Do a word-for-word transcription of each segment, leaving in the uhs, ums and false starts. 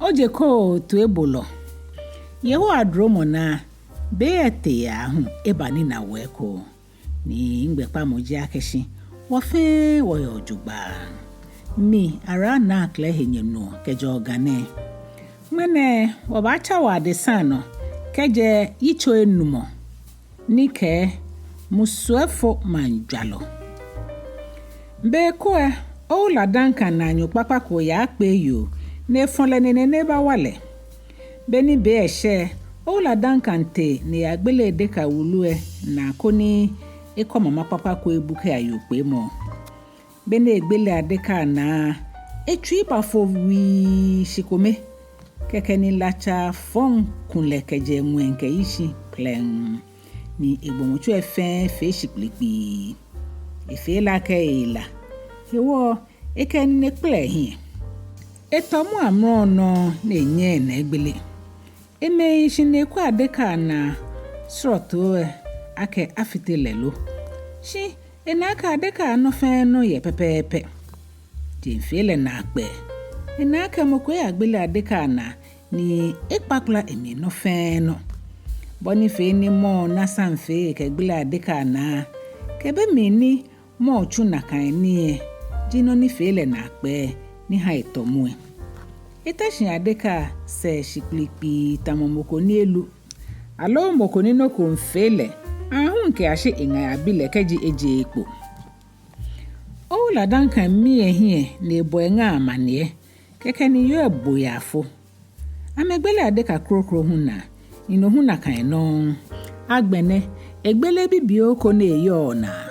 Ojekoo toibolɔ. Yehowa duromɔ naa, be etee aahu eba ni na wɔ eko. Ni migbɛkpamɔ ji akɛ shi wɔ fɛɛ wɔyɛ jogbaŋŋ. Mi Ara Naa Klɛ he nyɛnuɔ kɛjɛ Ga nɛɛ. Ŋmɛnɛ wɔbaatsa wɔ adesa nɔ kɛjɛ yitso enumɔ ni kɛɛ Musuɛfo Maŋjwalɔ. Be ko lɛ, Owula Duncan naanyo kpakpa ko yakpe yoo, ni efɔ lɛ nine ni ebawa lɛ. Be ni be lɛ shɛ lɛ, Owula Duncan tee ni eyagbele edeka wulu lɛ naa koni ekɔ mama kpakpa ko ebu kɛya yookpeemɔ. Be ni egbele adeka lɛ naa lɛ, etsui bafo wii shi kome. Kɛkɛ ni latsa fɔŋ ku lɛ kɛjɛ ŋwɛi kɛyi shi plɛŋ. Ni egbɔmɔtso lɛ fɛɛ fee shikplikpii. Efee lɛ akɛ eela. Hewɔ lɛ, ekɛ enine kpɛlɛ ehiɛ. Etɔ mu amrɔ nɔ ni enyɛɛɛ enaa egbele. Emɛ eyi shi ni ekwɛ adeka lɛ naa srɔtoi lɛ akɛ afite lɛ lo. Shi ena akɛ adeka lɛ nɔ fɛɛ nɔ yɛ pɛpɛɛpɛ. Jeŋ fee lɛ naakpɛɛ. Ena akɛ mɔ ko yagbele adeka lɛ naa ni ekpakpla emli nɔ fɛɛ nɔ. Bɔ ni fee ni mɔ lɛ na samfee ekɛgbele adeka lɛ naa, kɛ be mli ni mɔ lɛ tsu nakai nii lɛ, ji nɔ ni fee lɛ naakpɛɛ ni ha etɔ mu lɛ. Eta shi adeka lɛ sɛɛ shikplikpii tamɔ mɔ ko ni elu, aloo mɔ ko ni nɔ ko miifee lɛ, aahu kɛyashi eŋa yabi lɛ kɛji ejeee kpo. Owula Duncan mia ehiɛ ni ebɔ eŋa lɛ amaniɛ, kɛkɛ ni yoo lɛ bo yaafo. Amɛgbele adeka kroko hu naa, ni no hu nakai nɔŋŋ. Agbɛnɛ, egbele bibioo ko ni eyɔɔ naa.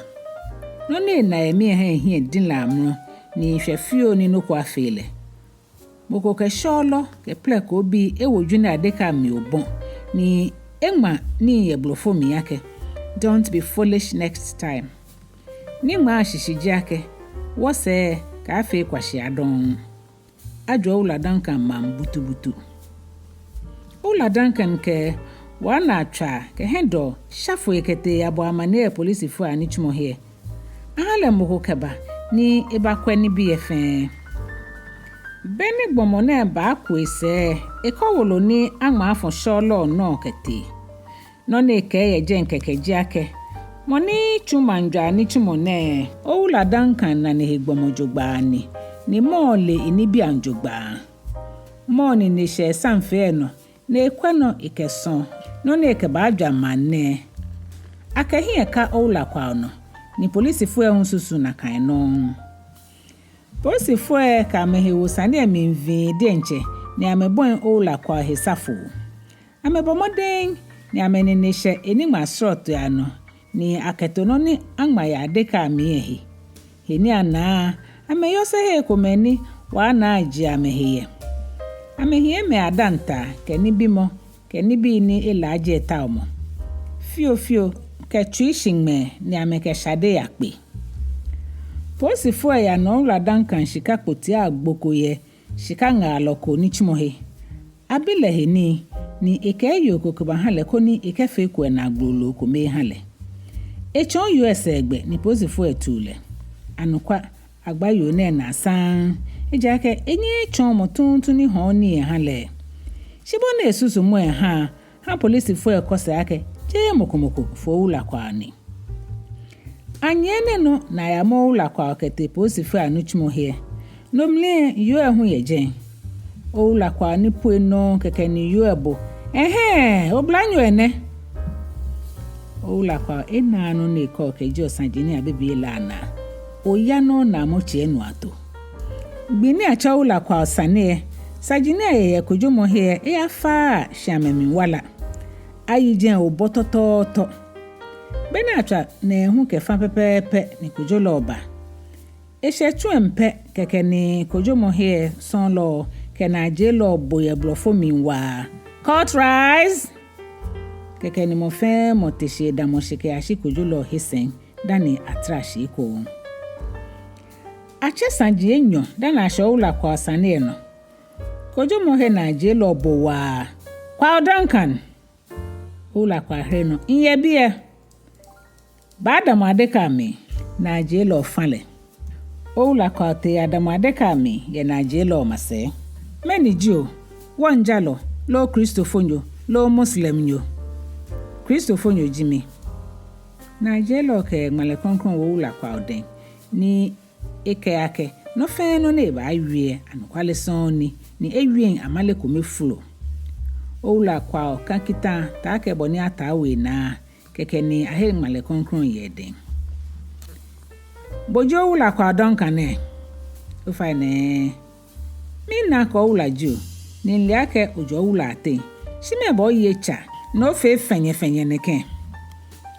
Nɔ ni ena yɛ mli lɛ ha ehiɛ di lɛ amrɔ, ni eshwɛ fioo ni nɔ ko afee lɛ. Mɔ ko kɛ shɔlɔ kɛ plɛkoobii ewo jwinei adeka lɛ mli obɔ, ni eŋma nii yɛ blɔfo mli akɛ, "Don't be foolish next time." Niŋmaa lɛ shishi ji akɛ, wɔsɛɛ kaafee kwashia dɔŋŋ. Ajɔ Owula Duncan maŋ butubutu. Owula Duncan kɛ Wɔ Naa Atswa kɛ hiɛdɔɔ sha foi kɛtee yabɔ amaniɛ yɛ polisifoi anitsumɔhe lɛ. Aha lɛ mɔ ko kɛba ni ebakwɛ nibii lɛ fɛɛ. Be ni gbɔmɔ nɛɛ baaku esɛɛ lɛ, ekɔ wolo ni aŋma afɔ shɔlɔ lɛ nɔ kɛtee. Nɔ ni ekɛɛ yɛ jɛi kɛkɛ ji akɛ, mɔ ni tsu Maŋjwalɔ nitsumɔ nɛɛ, Owula Duncan nane he gbɔmɔ jogbaŋŋ ni, ni mɔ lɛ le enibii anɔ jogbaŋŋ. Mɔ lɛ nine shɛ esamfee lɛ nɔ, ni ekwɛ nɔ ekɛsɔ nɔ ni ekɛbaajwa maŋ nɛɛ. Akɛ hiɛ ka Owula Kwao nɔ, ni polisifoi lɛ hu susu nakai nɔŋŋ. Polisifoi lɛ kɛ amɛhe wo sane lɛ mli vii diɛŋtsɛ, ni amɛbɔi Owula Kwao he safo. Amɛbɔ mɔdɛŋ ni amɛnine shɛ eniŋmaa srɔtoi anɔ, ni akɛto nɔ ni aŋma yɛ adeka lɛ mli lɛ he. He ni ana lɛ, amɛyɔse hei komɛi ni Wɔ Naa Atswa jie amɛhe yɛ. Amɛhiɛ mɛi adanta kɛ nibimɔ kɛ nibii ni elaaje etaomɔ. Fiofio kɛ tsuishiŋmɛɛ ni amɛkɛ shade yakpe. Polisifoi lɛ yana Owula Duncan shika kpotii agbo ko yɛ shika ŋaalɔ ko nitsumɔhe. Abi lɛ he nii, ni ekɛɛ yoo ko kɛbaha lɛ koni ekɛfee kuɛnaa gblolo kome eha lɛ. Etsɔɔ yoo lɛ sɛɛgbɛ ni polisifoi lɛ tuu lɛ. Anɔkwa, agba yoo nɛɛ naa saŋŋ. Ejaakɛ enyɛɛɛ etsɔɔ mɔ tuuntu ni hɔɔ nii eha lɛ. Shi bɔ ni esusumɔ lɛ ha, ha polisifoi lɛ kɔ sɛɛ akɛ, jeee mɔ ko mɔ ko, fo Owula Kwao ni. Anyiɛ enɛ nɔ ni ayamɔ Owula Kwao kɛtee polisifoi anitsumɔhe lɛ. No mli lɛ yoo lɛ hu yɛ jɛi. Owula Kwao ni pue nɔŋŋ kɛkɛ ni yoo lɛ bo. Ɛhɛɛ, oblanyo lɛ nɛ. Owula Kwao enaaa nɔ ni ekɛɔ kɛjieɔ saji ni abibii lɛ anaa. Oya nɔ ni amɔ tsɛ nu ato. Gbi ni atsɛ Owula Kwao sane lɛ, saji ni ayɛ yɛ kojomɔhe lɛ, eyafaaa shi amɛmli wala. Ayi jɛi obɔ tɔtɔɔtɔ. Be ni Atswa na ehu kɛfa pɛpɛɛpɛ ni kojolɔ lɛ ba. Eshɛ tsu lɛŋ pɛ kɛkɛ ni kojomɔhe lɛ sɔɔlɔ kɛ naajielɔ lɛ bo yɛ blɔfo mli waa. Court rise! Kɛkɛ ni mɔ fɛɛ mɔ te shi edamɔ shi kɛyashi kojolɔ lɛ he sɛŋ dani atara shi ekoŋŋ. Atsɛ saji enyɔ dani ashɛ Owula Kwao sane lɛ nɔ. Kojomɔhe naajielɔ lɛ bo waa. Kwao Duncan! Owula Kwao here nɔ, miyɛ biɛ. Ba damɔ adeka lɛ mli, naajielɔ lɛ fa lɛ. Owula Kwao tee yadamɔ adeka lɛ mli yɛ naajielɔ lɛ masɛi. Mɛni jio? Wɔŋjalɔ, loo Kristofonyo, loo Muslimnyo? Kristofonyo ji mi. Naajielɔ kɛ Ŋmalɛ Krɔŋkrɔŋ wo Owula Kwao dɛŋ, ni ekɛɛ akɛ nɔ fɛɛ nɔ ni ebaawie lɛ anɔkwale sɔŋŋ ni, ni ewieŋ amale kome folo. Owula Kwao ka kita taakɛ bɔ ni ataa wo enaa, kɛkɛ ni ahe Ŋmalɛ Krɔŋkrɔŋ yɛ edɛŋ. Bo ji Owula Kwao Duncan nɛ? Ofainɛ, mina akɛ owula ji o, ni mile akɛ ojɛ owula ateŋ. Shi mɛɛ ba oye tsa ni ofee fɛnyɛfɛnyɛ nɛkɛ?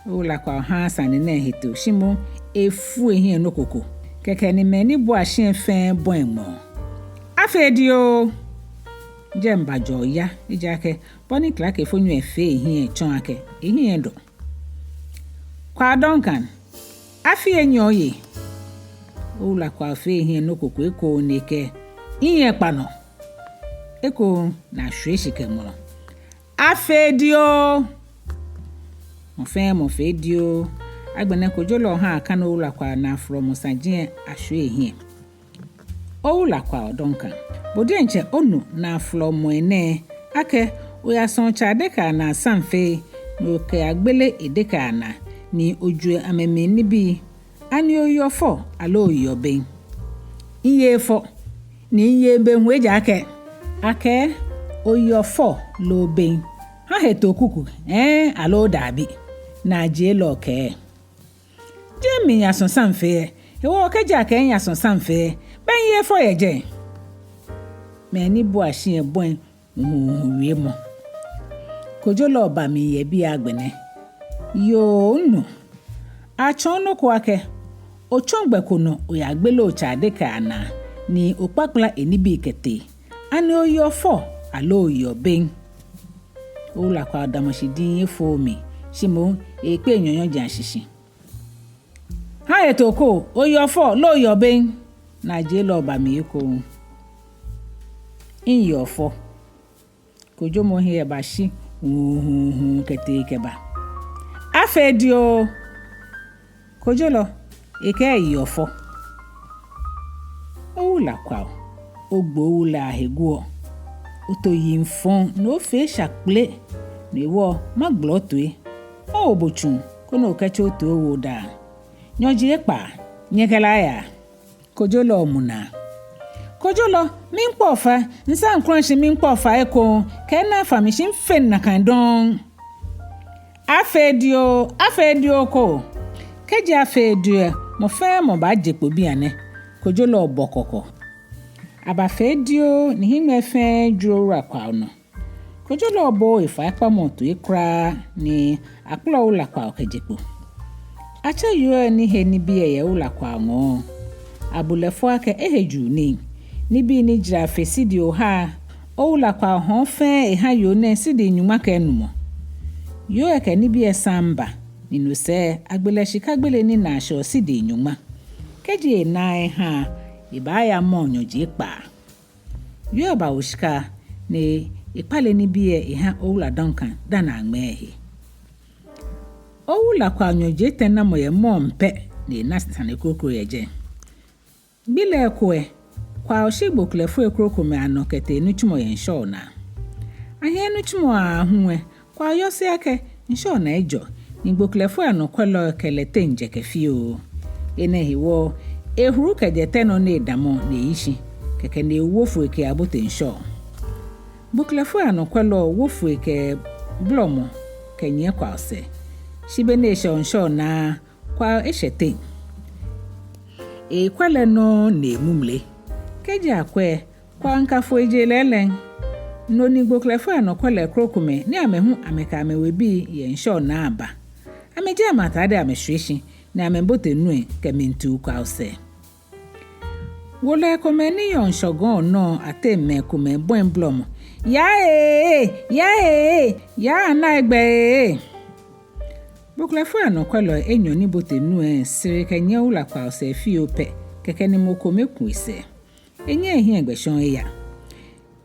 Owula Kwao haaa sane nɛɛ hetoo, shi moŋ efu ehiɛ nɔ ko ko. Kɛkɛ ni mɛi ni bua shi lɛ fɛɛ bɔi ŋmɔɔ. Afee dioo! Jɛmɛ bajɔ oya, ejaakɛ bɔ ni klakefonyo lɛ fee ehiɛ lɛ tsɔɔ akɛ ehiɛ dɔ. Kwao Duncan, afii enyiɛ oye? Owula Kwao fee ehiɛ nɔ ko ko ekoŋŋ ni ekɛɛ, mihiɛ kpa nɔ. Ekoŋŋ ni ashwie shi kɛ ŋmɔlɔ. Afee dioo! Mɔ fɛɛ mɔ fee dioo. Agbɛnɛ kojolɔ ha akane Owula Kwao naaflɔmɔ saji lɛ ashwie ehiɛ. Owula Kwao Duncan, bo diɛŋtsɛ onu naaflɔmɔi nɛɛ, akɛ oyasɔ̃ otsa adeka naa samfee, ni okɛyagbele edeka naa, ni oju amɛmli nibii. Ani oyeɔ fɔ aloo oyeɔ bem? Miyeee fɔ, ni miyeee bem hu, ejaakɛ akɛɛ oyeɔ fɔ loo bem. Ha hetoo kuku, hɛɛ aloo dabi? Naajielɔ kɛɛ. Jeee mi miyasɔ̃ samfee lɛ, hewɔ kɛji akɛɛ miyasɔ̃ samfee lɛ, bɛ miyeee fɔ yɛ jɛi? Mɛi ni bua shi lɛ bɔi huhuuhu wiemɔ. Kojolɔ ba mli yɛ biɛ agbɛnɛ. Yoo, minu. Atsɔɔ nɔ ko akɛ otsɔ gbɛ ko nɔ oyagbele otsa adeka naa, ni okpakpla enibii kɛtee. Ani oyeɔ fɔ aloo oyeɔ bem? Owula Kwao damɔ shi diŋŋ efooo mli, shi moŋ ekpe enyɔnyɔji ashishi. Ha hetoo ko, oyeɔ fɔ loo oyeɔ bem? Naajielɔ ba mli ekoŋŋ. Miyeɔ fɔ. Kojomɔ hiɛ bashi huhuuhu kɛtee kɛba. Afee dioo! Kojolɔ, ekɛɛ eyeɔ fɔ. Owula Kwao, ogbo owula ahe guɔ. Oto yiŋ fɔŋ ni ofee shakpele, no hewɔ magbla otoi. Mawo bo tsuŋ koni okɛtse otoi owo daa. Nyɔji ekpaa, nyɛkɛ lɛ aya. Kojolɔ mu naa. Kojolɔ, miikpa ofai, misaŋ kula shi miikpa ofai ekoŋŋ, kɛ ni afa mi shi mifeŋ nakai dɔŋŋ. Afee dioo, afee dioo ko. Kɛji afeee dioo lɛ, mɔ fɛɛ mɔ baaje kpo bianɛ. Kojolɔ bɔ kɔkɔ. Abafee dioo ni hiŋmɛi fɛɛ jwere Owula Kwao nɔ. Kojolɔ booo efaikpamɔ toi kwraa ni akpala Owula Kwao kɛje kpo. Atsɛ yoo lɛ ni he nibii lɛ yɛ Owula Kwao ŋɔɔ. Abu lɛ fɔ akɛ ehe juu nii. Nibii ni jara fe sidi oha, Owula Kwao hɔɔ fɛɛ eha yoo nɛɛ sidi nyɔŋma kɛ enumɔ. Yoo lɛ kɛ nibii lɛ saŋŋ ba, ni no sɛɛ agbe lɛ shika gbele ni naa shɛɔ sidi nyɔŋma. Kɛji enaaa eha, ebaaya mɔɔ nyɔji ekpaa. Yoo lɛ bawo shika ni ekpale nibii lɛ eha Owula Duncan dani aŋmɛɛ ehe. Owula Kwao nyɔji etɛ namɔ yɛ mɔɔ mli pɛ ni ena sane kroko yɛ jɛi. Gbi lɛ eko lɛ, Kwao shi gboklɛfoi krokomɛi anɔ kɛtee nitsumɔ yɛ ŋshɔ naa. Ahiɛ nitsumɔ aahu lɛ, Kwao yɔse akɛ ŋshɔ naa ejɔ, ni gboklɛfoi anɔkwɛlɔ kɛ lɛ teŋ jɛkɛ fioo. Enɛ hewɔ, ehuru kɛjɛ tɛ nɔ ni edamɔ ni eyi shi, kɛkɛ ni ewo foi kɛyabote ŋshɔ. Gboklɛfoi anɔkwɛlɔ wo foi kɛ blɔmɔ kɛnyiɛ Kwao sɛɛ. Shi be ni eshɛɔ ŋshɔ naa, Kwao eshɛ teŋ. Eekwɛ lɛ nɔŋŋ ni emu mli. Kɛji akwɛ lɛ, Kwao miika foi je lɛɛlɛŋ. No ni gboklɛfoi anɔkwɛlɔi krokomɛi ni amɛ hu amɛkɛ amɛwebii yɛ ŋshɔ naa ba. Amɛjie amɛtadei amɛshwie shi, ni amɛbote nu lɛ kɛmiitu Kwao sɛɛ. Wolɛi komɛi ni yɔɔ ŋshɔ gɔŋ nɔ ateŋ mɛi komɛi bɔi blɔmɔ. Yaa ee! Yaa ee! Yaa ana egbɛ ee! Gboklɛfoi anɔkwɛlɔi enyɔ ni bote nu lɛ sere kɛnyiɛ Owula Kwao sɛɛ fioo pɛ, kɛkɛ ni mɔ kome ku esɛɛ. Enyɛɛɛ ehiɛ gbɛ shɔŋŋ eya.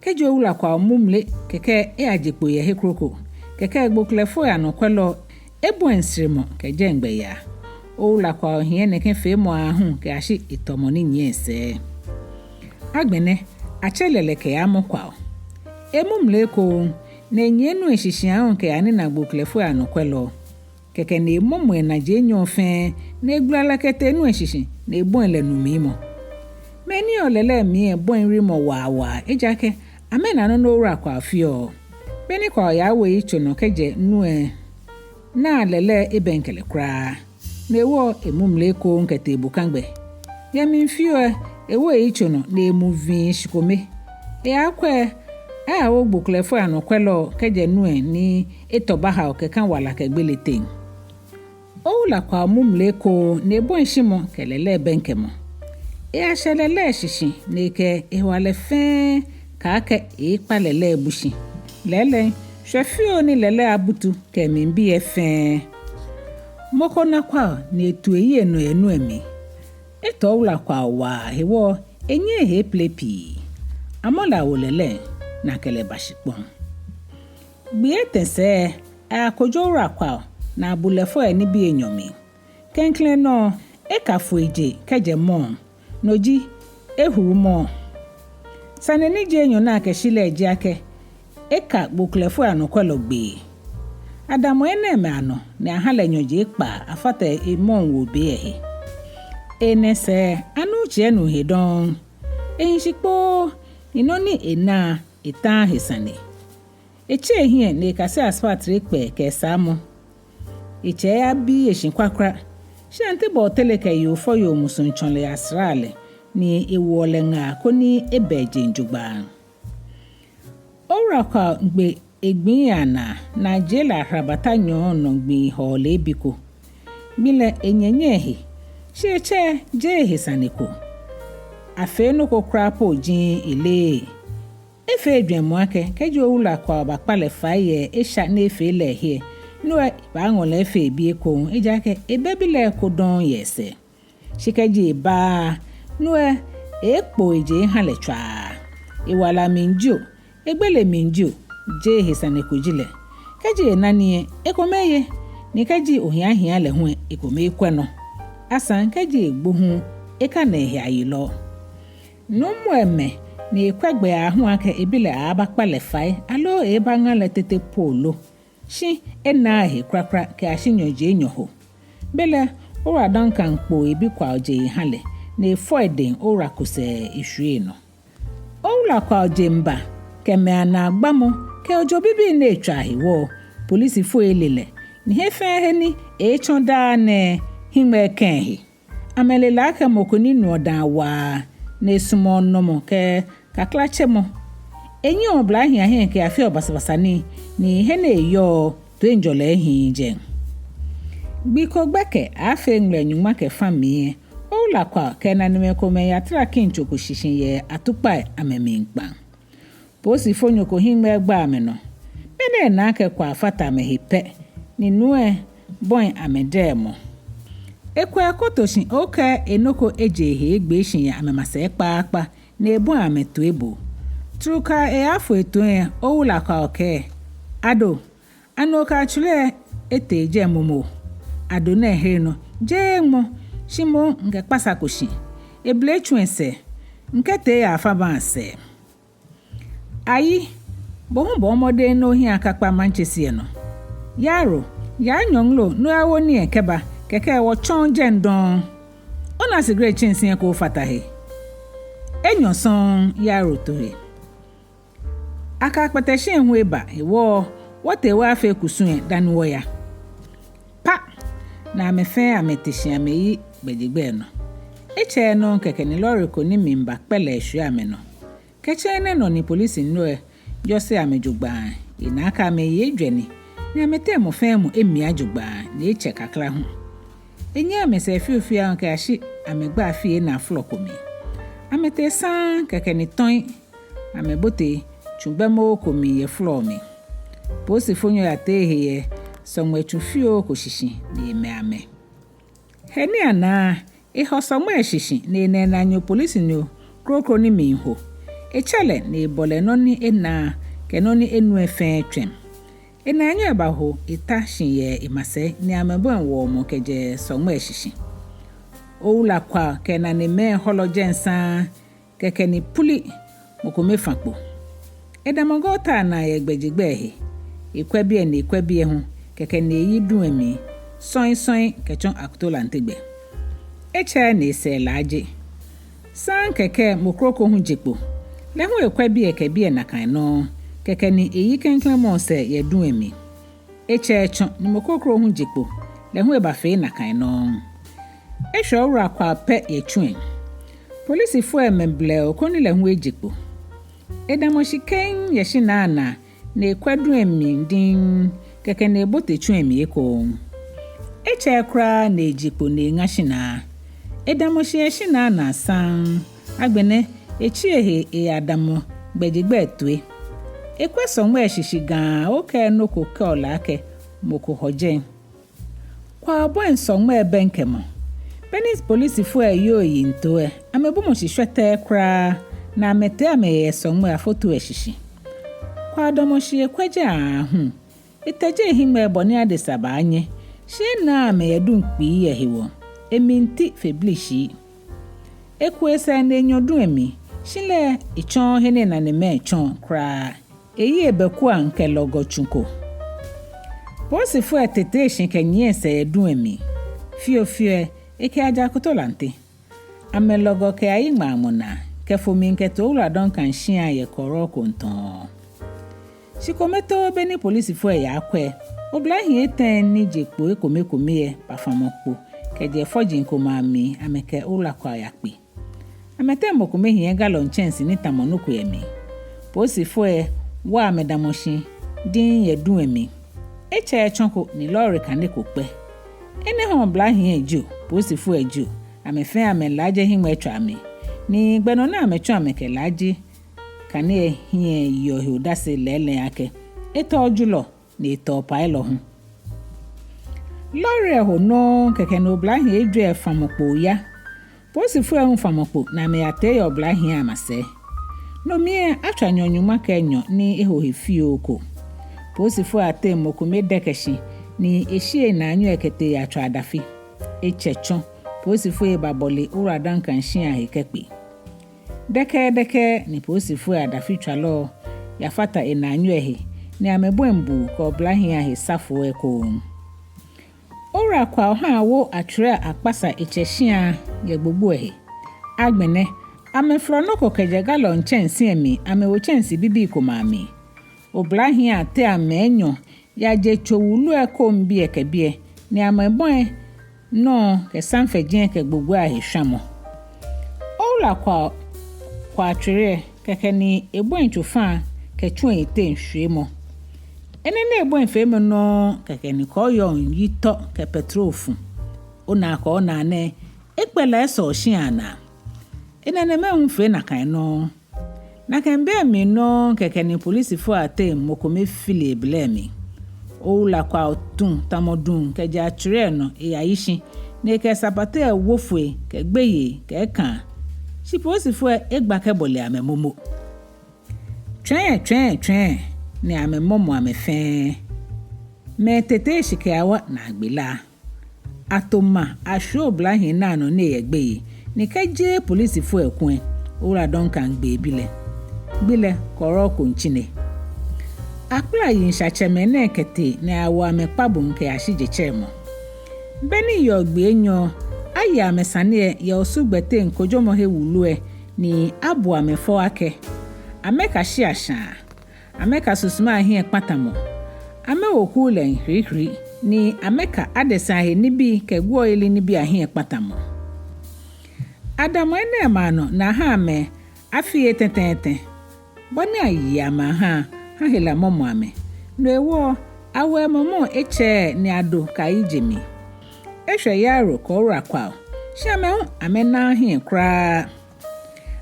Kɛji Owula Kwao mu mli kɛkɛ eyaje kpo yɛ he kroko. Kɛkɛ gboklɛfoi anɔkwɛlɔ ebɔi sremɔ kɛ jɛŋgbɛ yaa. Owula Kwao hiɛ nɛkɛ feemɔ aahu kɛyashi etɔmɔ ni nyiɛ esɛɛ. Agbɛnɛ, atsɛ lɛ lɛ kɛyamɔ Kwao. Emu mli ekoŋŋ, ni enyiɛ nu lɛ shishi aahu kɛyanina gboklɛfoi anɔkwɛlɔ. Kɛkɛ ni emɔmɔ enaji enyɔ fɛɛ, ni egbala lɛ kɛtee nu lɛ shishi, ni ebɔi lɛ nu miimɔ. Mɛi ni yɔɔ lɛlɛ lɛ mli lɛ bɔi wiemɔ waa waa, ejaakɛ amɛna nɔ ni Owula Kwao feɔ. Beni Kwao yawo eyitso nɔ kɛjɛ nu lɛ, naa lɛlɛ lɛ ebɛŋkɛ lɛ kwraa. Ni ewo emu mli ekoŋŋ kɛtee bokagbɛ. Yɛ mli fioo lɛ, ewo eyitso nɔ ni emu vii shikome. Eyakwɛ, ayawo gboklɛfoi anɔkwɛlɔ kɛjɛ nu lɛ ni etɔ baha kɛkã wala kɛ gbele teŋ. Owula Kwao mu mli ekoŋŋ ni ebɔi shimɔ kɛ lɛlɛ lɛ bɛŋkɛmɔ. Eyashɛ lɛlɛ lɛ shishi ni ekɛ ehewalɛ fɛɛ kɛɛ akɛ eeekpa lɛlɛ lɛ ebu shi. Lɛɛlɛŋ, shwɛ fioo ni lɛlɛ lɛ abutu kɛ emlibii lɛ fɛɛ. Mɔ ko na Kwao ni etu eyi enɔ yɛ nu lɛ mli. Etɔ Owula Kwao waa hewɔ enyɛɛɛ ehe epele pii. Amɔ lɛ awo lɛlɛ lɛ ni akɛ lɛ ba shikpɔŋ. Gbii etɛ sɛɛ lɛ, ayakojo Owula Kwao ni abu lɛ fɔ yɛ nibii enyɔ mli. Klɛŋklɛŋ nɔ lɛ, eka foi je kɛjɛ mɔɔ, no ji ehuru mɔɔ. Sane ni ji enyɔ ni akɛshi lɛ ji akɛ eka gboklɛfoi anɔkwɛlɔ gbee. Adamɔ enɛɛmɛi anɔ ni aha lɛ nyɔji ekpaa afata emɔɔ woo be lɛ he. Enɛ sɛɛ lɛ, anuuu tsiɛ nuu he dɔŋŋ. Ehi shi kpoo, ni nɔ ni ena lɛ etaaa he sane. Etsi ehiɛ ni ekase aspaatre kpɛɛ kɛ esaamɔ. Etsɛ yabi eshi kwakwa. Shi Auntie Bɔtele kɛ yoo fɔyoo musuŋtsɔlɛ yasra lɛ, ni ewoɔ lɛ ŋaa koni eba ejeŋ jogbaŋŋ. Owula Kwao gbe egbii lɛ anaa, ni ajie lɛ ahrabata nyɔɔŋ nɔ gbii hɔɔ leebi ko. Gbi lɛ enyɛnyɛŋ ehe, shi etsɛ lɛ jeee ehe sane ko. Afee nɔ ko kwraa po jiŋŋ eleee. Efee ejwɛŋmɔ akɛ kɛji Owula Kwao bakpa lɛ fai yɛ esha ni efee lɛ he lɛ, no lɛ ebaaŋɔ lɛ efee ebi ekoŋŋ, ejaakɛ ebɛ bi lɛ eko dɔŋŋ yɛ esɛɛ. Shi kɛji ebaaa, no lɛ eeekpo eje eha lɛ tswaa. Ewala mli jio, egbele mli jio, jeee ehe sane ko ji lɛ. Kɛji ena nii lɛ, ekome eye, ni kɛji ohia hia lɛ hu lɛ, ekome ekwɛ nɔ. Asaŋ kɛji egbo hu lɛ, ekana ehe ayilɔ. Nuumo lɛ mɛ ni ekwɛ gbɛ aahu akɛ ebi lɛ aaabakpa lɛ fai aloo eeebaŋa lɛ tete po lo. Shi enaaa ehe kwraa kwraa kɛyashi nyɔji enyɔ ho. Belɛ Owula Duncan kpo ebi Kwao je eha lɛ, ni efɔ edɛŋ Owula Kosɛɛ eshwie enɔ. Owula Kwao jeŋba kɛ mɛi anaa gbamɔ kɛ ojo bibii ni etswa hewɔ, polisifoi lɛ le lɛ, ni he fɛɛ he ni eetsɔ daa nɛɛ, hiŋmɛi kã ehe. Amɛle lɛ akɛ mɔ ko ni nuɔ daa waa, ni esumɔɔ nɔmɔ kɛ kaklatsemɔ. Enyiɛɔ oblahii ahiɛ kɛyafeɔ basabasa nii, ni he ni eyɔɔ lɛ, toiŋjɔlɛ ehiii jɛi. Gbi ko gbɛkɛ aaafee ŋmɛlɛ nyɔŋma kɛ fa mli lɛ, Owula Kwao kɛ enanemɛi komɛi yatara kiŋtso ko shishi yɛ atukpai amɛmiikpaŋ. Polisifonyo ko hiŋmɛi gba amɛnɔ. Be ni ena akɛ Kwao fata amɛhe pɛ, ni nuu lɛ bɔi amɛdɛŋ mɔ. Ekwɛ ekoto shi, okɛɛ enɔ ko eje ehe egbee shi yɛ amɛmasɛi kpaakpa, ni ebɔi amɛ toiboo. Trukaa eyafo etoiiaŋ, Owula Kwao kɛɛ: Ado, ani okɛ atswere lɛ etee jɛi momo? Ado nɛɛ here nɔ, jeee ŋmɔ, shi moŋ mikɛ kpasa ko shi. Ebleetsu lɛ sɛɛ, mikɛtee yɛ afabaŋ sɛɛ. Ayi, bo hu bɔɔ mɔdɛŋ ni ohiɛ akakpa maŋtsɛsi lɛ nɔ. Yaro, yaa nyɔŋlo ni oyawo nii lɛ kɛba, kɛkɛ wɔtsɔɔ jɛi dɔŋŋ. Ona sigaret tsɛnsi lɛ kɛ ofata he. Enyɔ sɔŋŋ, Yaro to he. Akɛ akpɛtɛ shi lɛ hu eba, hewɔ wɔtee wɔyafee kusum lɛ dani wɔya. Pa! Ni amɛ fɛɛ amɛte shi amɛyi gbɛjegbɛ lɛ nɔ. Etsɛɛɛ nɔŋŋ kɛkɛ ni lɔri ko ni miiba kpɛ lɛ eshwie amɛnɔ. Kɛtsɛ enɛ nɔ ni polisinyo lɛ jɔse amɛ jogbaŋŋ, ena akɛ amɛyi ejwɛ ni, ni amɛteŋ mɔ fɛɛ mɔ emia jogbaŋŋ, ni etsɛ kakla hu. Enyiɛ amɛsɛɛ fiofio aahu kɛyashi amɛgba afii ena flɔ ko mli. Amɛtee saŋŋ kɛkɛ ni tɔi amɛbote tsu gbɛmɔ ko mli yɛ flɔ lɛ mli. Polisifonyo lɛ yatee ehe yɛ sɔŋmɛ tsu fioo ko shishi ni emɛ amɛ. He ni anaa lɛ, ehɔ sɔŋmɛ lɛ shishi ni ena enaanyo polisinyo kroko ni miiho. Etsɛ lɛ ni ebɔ lɛ nɔ ni ena kɛ nɔ ni enu lɛ fɛɛ tswɛm. Enaanyo lɛ baho eta shi yɛ emasɛi ni amɛbɔi wɔɔmɔ kɛjɛ sɔŋmɛ lɛ shishi. Owula Kwao kɛ enanemɛi hɔlɔ jɛi saŋŋ, kɛkɛ ni puli, mɔ kome fã kpo. Edamɔ gɔta lɛ naa yɛ gbɛjegbɛ lɛ he. Ekwɛ biɛ ni ekwɛ biɛ hu, kɛkɛ ni eyi duŋ lɛ mli sɔŋŋ sɔŋŋ kɛtsɔ Akoto Lante gbɛ. Etsɛɛɛ ni esɛɛ laaje. Saŋŋ kɛkɛ mɔ kroko hu je kpo. Lɛ hu ekwɛ biɛ kɛ biɛ nakai nɔŋŋ, kɛkɛ ni eyi klɛŋklɛŋ mɔ sɛɛ yɛ duŋ lɛ mli. Etsɛɛɛ tsɔ ni mɔ kroko hu je kpo, lɛ hu ebafee nakai nɔŋŋ. Eshwɛ Owula Kwao pɛ yɛ tsu lɛ. Polisifoi lɛ mɛ blɛoo koni lɛ hu eje kpo. Edamɔ shi kɛŋŋ yɛ shinaa lɛ naa ni ekwɛ duŋ lɛ mli diŋŋ, kɛkɛ ni ebote tsu lɛ mli ekoŋŋ. Etsɛɛɛ kwraa ni eje kpo ni eŋa shinaa. Edamɔ shi yɛ shinaa lɛ naa saŋŋ. Agbɛnɛ etsi ehe eyadamɔ gbɛjegbɛ lɛ toi. Ekwɛ sɔŋmɛ lɛ shishi gaaŋ, okɛɛ nɔ ko kɛɔ lɛ akɛ mɔ ko hɔ jɛi. Kwao bɔi sɔŋmɛ lɛ bɛŋkɛmɔ. Beni polisifoi lɛ yoo eyiŋtoo lɛ, amɛbumɔ shi shwɛtɛɛ kwraa, ni amɛtee amɛyɛ sɔŋmɛ lɛ afoto lɛ shishi. Kwao damɔ shi ekwɛ jɛi aahu. Etee ehiŋmɛi bɔ ni adesa baanyɛ, shi enaaa amɛ yɛ duŋ kpii lɛ hewɔ. Emli ti fe blishi. Eku esɛɛ ni enyɔ duŋ lɛ mli, shi lɛ etsɔɔɔ he ni enanemɛi tsɔɔ kwraa. Eyi ebɛ kuaŋ kɛ lɔgɔ tsu ko. Polisifoi lɛ tete shi kɛnyiɛ esɛɛ yɛ duŋ lɛ mli. Fiofio lɛ, ekɛyaje Akoto Lante. Amɛlɔgɔ kɛyayi ŋmaamɔ naa, kɛfo mli kɛtee Owula Duncan shia yɛ kɔrɔ ko ntɔŋ. Shikome too beni polisifoi lɛ yakwɛ, oblahii etɛ ni je kpo ekomekome lɛ bafamɔ kpo kɛjɛ fɔji komɛi amli amɛkɛ Owula Kwao yakpe. Amɛteŋ mɔ kome hiɛ galɔn tsɛnsi ni tamɔ nɔ ko yɛ mli. Polisifoi lɛ wa amɛ damɔ shi diŋŋ yɛ duŋ lɛ mli. Etsɛɛɛ tsɔ ko ni lɔri kane ko kpɛ. Enɛ hewɔ oblahii lɛ jio, polisifoi lɛ jio, amɛ fɛɛ amɛlaaje hiŋmɛitswaa mli. Ni gbɛ nɔ ni amɛtsɔ amɛkɛlaaje kane lɛ hiɛ yeɔ he odase lɛɛlɛŋ akɛ etɔ julɔ ni etɔ pailɔ hu. Lɔri lɛ ho nɔŋŋ kɛkɛ ni oblahii ejwɛ lɛ famɔ kpo ya. Polisifoi lɛ hu famɔ kpo ni amɛyatee yɛ oblahii lɛ amasɛi. No mli lɛ atswa nyɔɔŋ nyɔŋma kɛ enyɔ ni eho he fioo ko. Polisifoi lɛ ateŋ mɔ kome dɛkɛ shi ni eshi enaanyo lɛ kɛtee eyatswa adafi. Etsɛ tsɔ, polisifoi lɛ babɔle Owula Duncan shia he kɛkpe. Dɛkɛdɛkɛ ni polisifoi lɛ adafitswalɔ lɛ yafata enaanyo lɛ he, ni amɛbɔi buu kɛ oblahii lɛ ahe safo lɛ ekoŋŋ. Owula Kwao ha awo atswere akpasa etsɛ shia yɛ gbogbo lɛ he. Agbɛnɛ, amɛfolɔ nɔ ko kɛjɛ galɔn tsɛnsi lɛ mli amɛwo tsɛnsi bibii komɛi amli. Oblahii lɛ atee amɛ enyɔ yaje tso wulu lɛ koŋbiɛ kɛ biɛ, ni amɛbɔi nɔ kɛ samfɛji lɛ kɛ gbogbo lɛ ahe shwamɔ. Owula Kwao kwa atswere lɛ, kɛkɛ ni ebɔi tsofa kɛ tsu lɛ yiteŋ shwiemɔ. Enɛ ni ebɔi feemɔ nɔŋŋ kɛkɛ ni kɔɔyɔɔŋ yi tɔ kɛ pɛtro fu. Ona akɛ onaa nɛɛ, ekpɛ la esɔ shia lɛ naa. Enanemɛi hu fee nakai nɔŋŋ. Nakai be lɛ mli nɔŋŋ kɛkɛ ni polisifoi lɛ ateŋ mɔ kome fili ebɛlɛ mli. Owula Kwao tu tamɔ duŋ kɛjɛ atswere lɛ nɔ eyayi shi, ni ekɛ sapatu lɛ wo foi kɛ gbeyei kɛ ekaa. Shi polisifoi lɛ egba kɛbɔle amɛ momo. Tswɛɛ, tswɛɛ, tswɛɛ, ni amɛmɔmɔ amɛ fɛɛ. Mɛi tete shi kɛyawa naagbee lɛ. Ato ma ashwie oblahii lɛ anɔ ni eyɛ gbeyei, ni kɛjeee polisifoi lɛ kulɛ, Owula Duncan gbe ebi lɛ. Gbi lɛ kɔrɔ ko ntsi nɛ. Akpala yiŋshatsɛmɛi nɛɛ kɛtee ni ayawo amɛ kpabuŋ kɛyashi jetsɛremɔ. Beni yɔɔ gbii enyɔ, aye amɛ sane lɛ yɛ Osu gbɛteŋ kojomɔhe wulu lɛ, ni abu amɛ fɔ akɛ amɛka shia shaa. Amɛka susuma ahiɛkpatamɔ. Amɛwo kuu lɛŋ hirihiri, ni amɛka adesa he nibii kɛ guɔyeli nibii ahiɛkpatamɔ. Adamɔ enɛɛmɛi anɔ ni aha amɛ afii etɛ tɛŋŋ tɛŋŋ. Bɔ ni aye amɛ aha, ha hela mɔmɔ amɛ. No hewɔ, awo amɛ mɔ etsɛɛɛ ni ado kɛyayi je mli. Eshwɛ Yaro kɛ Owula Kwao, shi amɛ hu amɛnaaa hiɛ kwraa.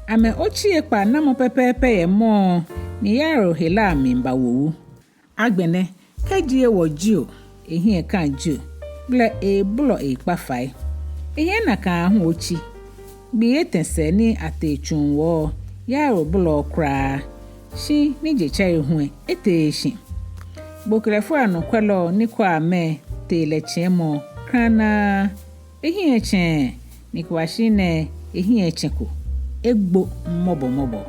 Amɛ otsi ekpaa namɔ pɛpɛɛpɛ yɛ mɔ lɛ, ni Yaro hela miiba wowu. Agbɛnɛ, kɛji ewɔ jio, ehiɛ ka jio, belɛ ebolɔ ekpa fai. Ehiɛ nakai aahu otsi. Gbii etɛ sɛɛ ni atee tsuŋ wɔ, Yaro bolɔɔɔ kwraa. Shi ni je tsɛre hu lɛ, eteee shi. Gboklɛfoi anɔkwɛlɔ ni kwɛɔ amɛ tee lɛ tsiɛmɔ kranaa. Ehiɛ etsɛɛɛ, ni kɛbashi nɛɛ ehiɛ etsɛko. Egbo mɔbɔmɔbɔ.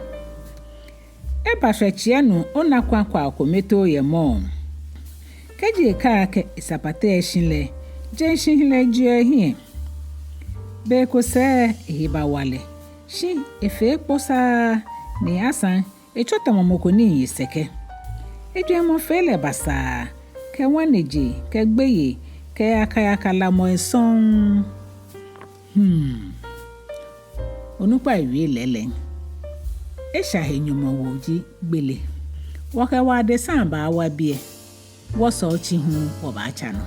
Eba shwɛtsiɛ nɔ ona kwakwa kome too yɛ mɔɔ. Kɛji ekaa akɛ esapatɛi shi lɛ, jeŋ shihilɛ jeɔ ehiɛ. Be ko sɛɛ ehe bawa lɛ, shi efee kposaa, ni asaŋ etsɔ tamɔ mɔ ko ni ye sɛkɛ. Ejwɛŋmɔ fee lɛ basaa, kɛ ŋwanejee, kɛ gbeyei, kɛ yakayaka lamɔi sɔŋŋ. Hmm. Onukpa ewie lɛɛlɛŋ. Esha he nyɔmɔwoo ji gbele. Wɔkɛ wɔ adesa baawa biɛ. Wɔsɛɛ otsi hu wɔbaatsa nɔ.